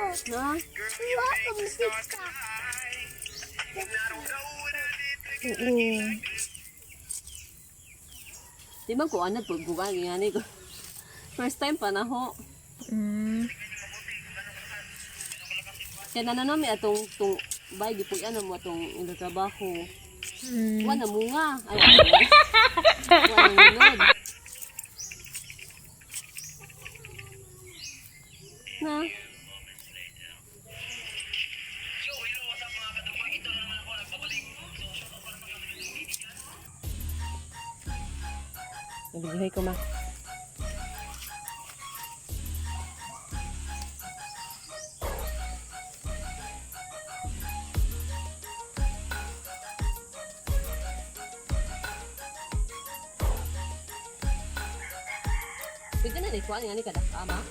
Na? Oo. Di ba ko anad pag gugan ngani ko. First time pa na ho. Kaya nananami atong tung bay gipuy-an mo atong ilo trabaho. Wa na munga. Ay, wa na munod. Na. Nabigay ko ma. Pwede na ni kuan nga ni kada ama.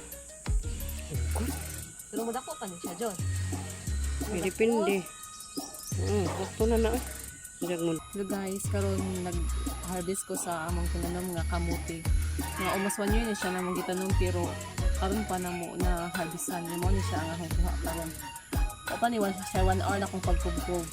Pero mo dako pa ni siya, John. Depende. Gusto na na. Diyan mo. Hello guys, karon nag-harvest ko sa among tinanom nga kamuti. Nga almost 1 year na siya namong gitanom pero karon pa na mo na harvestan. Mo ni siya ang akong kuha karon. O pa ni siya 1 hour na akong pagkubkob.